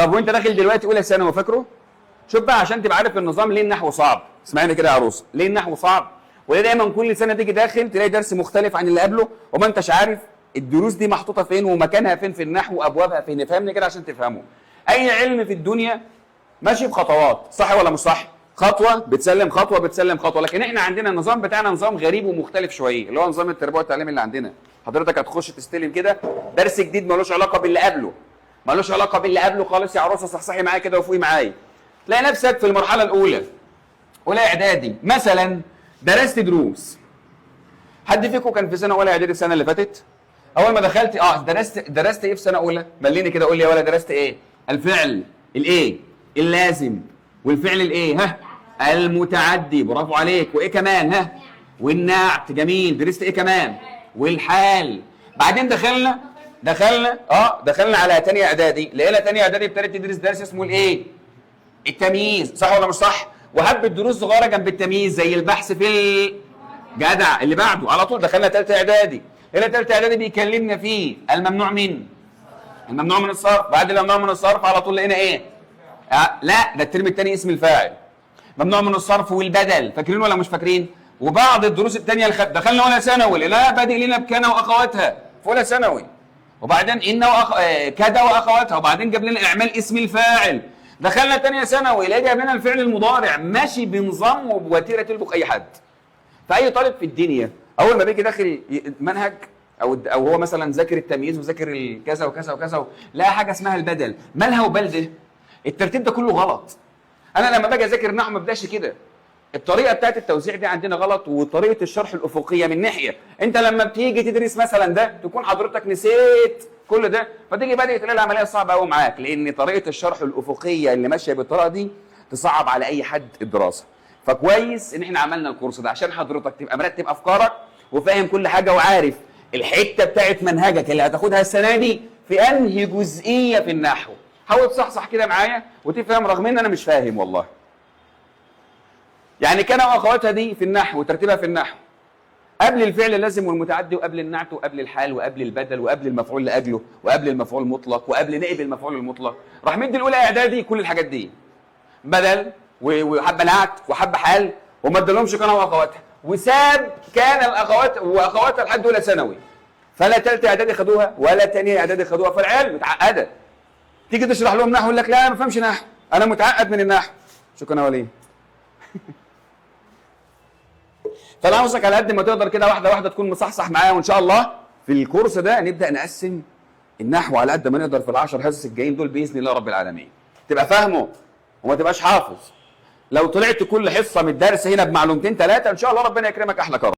طب وانت داخل دلوقتي اولى ثانوي فاكره؟ شوف بقى عشان تبقى عارف النظام ليه النحو صعب. اسمعني كده يا عروس، ليه النحو صعب؟ وليه دايما كل سنة تيجي داخل تلاقي درس مختلف عن اللي قبله وما انتش عارف الدروس دي محطوطة فين ومكانها فين في النحو وابوابها فين. افهمني كده عشان تفهمه. اي علم في الدنيا ماشي بخطوات، صح ولا مش صح؟ خطوة بتسلم خطوة بتسلم خطوة. لكن احنا عندنا النظام بتاعنا نظام غريب ومختلف شوية، اللي هو نظام التربية والتعليم اللي عندنا. حضرتك هتخش تستلم كده درس جديد ملوش علاقة باللي قبله، ملوش علاقة باللي قبله خالص. يا عروسه صحصحي معايا كده وفوقي معايا. تلاقي نفسك في المرحلة الاولى، اولى اعدادي مثلا، درست دروس. حد فيكم كان في سنة اولى اعدادي السنة اللي فاتت؟ اول ما دخلت درست ايه في سنة اولى؟ مليني كده قول لي يا ولا درست ايه؟ الفعل الايه؟ اللازم، والفعل الايه؟ ها؟ المتعدي، برافو عليك. وايه كمان؟ ها؟ والنعت، جميل. درست ايه كمان؟ والحال. بعدين دخلنا على تانية اعدادي، لقينا تانية اعدادي ابتدت تدرس درس اسمه الايه؟ التمييز، صح ولا مش صح؟ وحبة دروس صغيرة جنب التمييز زي البحث في الجدع. اللي بعده على طول دخلنا تالتة اعدادي، لقينا تالتة اعدادي بيكلمنا فيه الممنوع من الممنوع من الصرف. بعد الممنوع من الصرف على طول لقينا ايه؟ لا ده الترم الثاني اسم الفاعل، ممنوع من الصرف والبدل، فاكرين ولا مش فاكرين؟ وبعض الدروس الثانية دخلنا اولى ثانوي لقينا بادئ لنا بكان واخواتها في اولى ثانوي، وبعدين ان كذا واخواتها، وبعدين جاب لنا اعمال اسم الفاعل. دخلنا ثانية ثانوي لقينا جاب لنا الفعل المضارع، ماشي بنظام وبوتيره تلبخ اي حد. فاي طالب في الدنيا اول ما بيجي داخل منهج او هو مثلا ذاكر التمييز وذاكر الكذا وكذا وكذا، لا حاجة اسمها البدل، مالها وبلده؟ الترتيب ده كله غلط. انا لما باجي اذاكر نحو ما ابداش كده. الطريقة بتاعت التوزيع دي عندنا غلط، وطريقه الشرح الافقية من ناحية انت لما بتيجي تدرس مثلا ده تكون حضرتك نسيت كل ده، فتيجي بادئ تلاقي العملية صعبة قوي معاك، لان طريقه الشرح الافقية اللي ماشية بالطريقة دي تصعب على اي حد الدراسة. فكويس ان احنا عملنا الكورس ده عشان حضرتك تبقى مرتب افكارك وفاهم كل حاجة وعارف الحتة بتاعت منهجك اللي هتاخدها السنة دي في انهي جزئية في النحو. حاول تصحصح كده معايا وتفهم، رغم ان انا مش فاهم والله. يعني كان واخواتها دي في النحو وترتيبها في النحو قبل الفعل اللازم والمتعدي، وقبل النعت، وقبل الحال، وقبل البدل، وقبل المفعول لاجله، وقبل المفعول المطلق، وقبل نائب المفعول المطلق. راح مدي الاولى اعدادي كل الحاجات دي، بدل وحبه نعت وحبه حال، وما ادالهمش كان واخواتها، وساب كان الاخوات واخواتها لحد اولى ثانوي. فلا ثالثة اعدادي خدوها ولا ثانية اعدادي خدوها، فالعيال متعقده. تيجي تشرح لهم نحو يقول لك لا انا ما بفهمش نحو، انا متعقد من النحو. شكرا يا وليد. فانا عاوزك على قد ما تقدر كده واحدة واحدة تكون مصحصح معايا، وان شاء الله في الكورس ده نبدا نقسم النحو على قد ما نقدر في ال10 حصص الجايين دول باذن الله رب العالمين. تبقى فاهمه وما تبقاش حافظ. لو طلعت كل حصة من الدرس هنا بمعلومتين ثلاثة ان شاء الله ربنا يكرمك احلى كرم.